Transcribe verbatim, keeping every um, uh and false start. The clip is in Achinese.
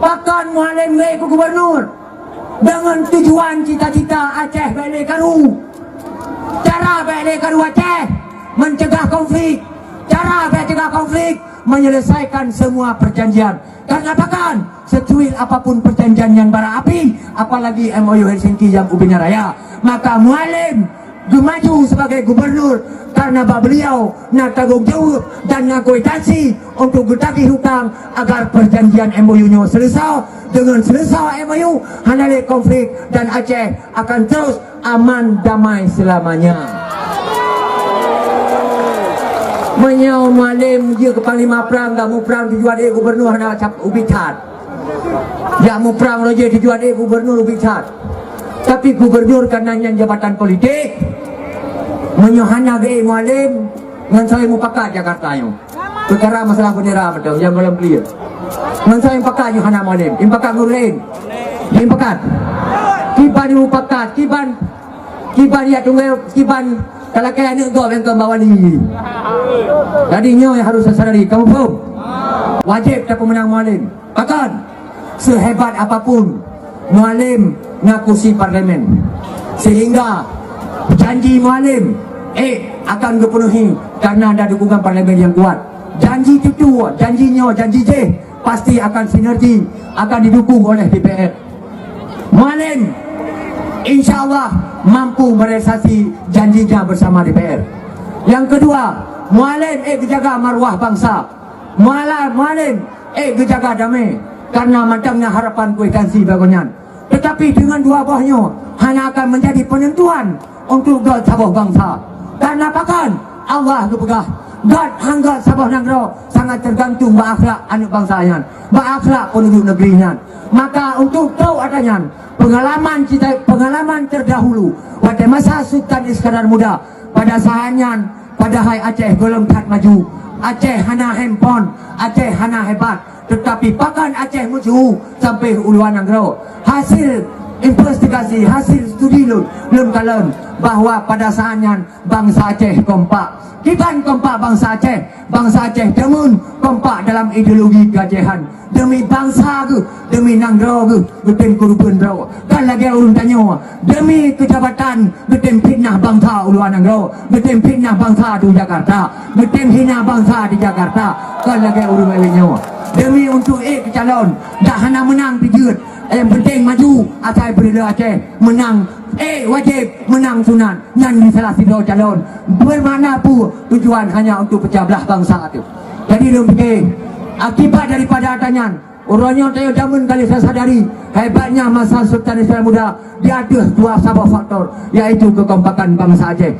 Pakon Mualem geuék keu gubernur? Deungon tujuan cita-cita Aceh bèk lé karu. Cara bèk lé karu Aceh mencegah konflik. Cara bèk cegah konflik menyelesaikan semua perjanjian. Karena pakon, secuil apapun perjanjian nyang bara api, apalagi M O U Helsinki nyang ubé nyan raya, maka Mualem geumaju sebagai gubernur karena bak beliau na tanggong jaweueb dan na kuitansi untuk geutagih hutang agar perjanjian M O U nyoe seuleusoe. Deungon seuleusoe M O U, hana lé konflik dan Aceh akan terus aman damai selamanya. Meunyoe Mualem jeuet keu panglima prang, gak muprang tujuan ék gubernur hana cap ubit that. Jak muprang lom jih tujuan ék gubernur ubit that. Tapi gubernur ka na nyan jabatan politik. Meunyoe hana geuék Mualem, ngon soe mupakat Jakarta nyoe. Peukara masalah bendera beutôi nyang gohlom clear. Ngon soe mupakat nyoe hana Mualem. Mupakat ngon ureueng laén. Mupakat. Kiban mupakat, kiban, kiban ya tunggai, kiban talakèe aneuk gob nyang keu bawali. Jadi nyoe nyang harus tasadari, kamu paham? Wajéb tapeumeunang Mualem. Pakon, sehebat apapun Mualem na kursi parlemen, sehingga janji Mualem, eh, akan geupeunuhi karena ada dukungan parlemen yang kuat. Janji tutoe, janji nyoe, janji jéh pasti akan sinergi, akan didukung oleh D P R. Mualem, insya Allah, mampu merealisasi janjinya bersama D P R. Yang kedua, Mualem, eh, geujaga maruah bangsa. Muala-, Mualem, eh, geujaga damé, karena mantong na harapan kuitansi bak gobnyan. Tetapi deungon dua boh nyoe hana akan menjadi penentuan untuk göt saboh bangsa. Karena pakon, Allah geupeugah, göt han göt saboh nanggroe sangat tergantung bak akhlak aneuk bangsa nyan, bak akhlak penduduk negeri nyan. Maka untuk trok ata nyan, pengalaman cita, pengalaman terdahulu, watèe masa Sultan Iskandar Muda, pada saat nyan, padahai Aceh gohlom that maju, Aceh hana handphone, Aceh hana hebat, tetapi pakon Aceh meucue sampai u luwa nanggroe. Hasil investigasi, hasil studi lôn, lôn kalon bahwa pada saat nyan bangsa Aceh kompak. Kiban kompak bangsa Aceh? Bangsa Aceh deungon kompak dalam ideologi keuacehan. Demi bangsa geuh, demi nanggroe geuh, geutem keureubeuen droe. Kon lagèe ureueng tanyoe, demi keujabatan geutem fitnah bangsa u luwa nanggroe, geutem fitnah bangsa di Jakarta, geutem hina bangsa di Jakarta. Kon lagèe ureueng awai nyoe, demi untuk ék keu calon, dak hana meunang pih jeuet. Nyang penting maju, asai bri le Aceh meunang. Eh, wajéb meunang sunat. Nyan di salah sidroe calon. Bermakna peue? Tujuan hanya untuk pecah belah bangsa tu. Jadi lôn pike, akibat daripada ata nyan, uroe nyoe tanyoe jameun ka lheueh tasadari hebatnya masa Sultan Iskandar Muda di ateueh dua saboh faktor, yaitu kekompakan bangsa Aceh.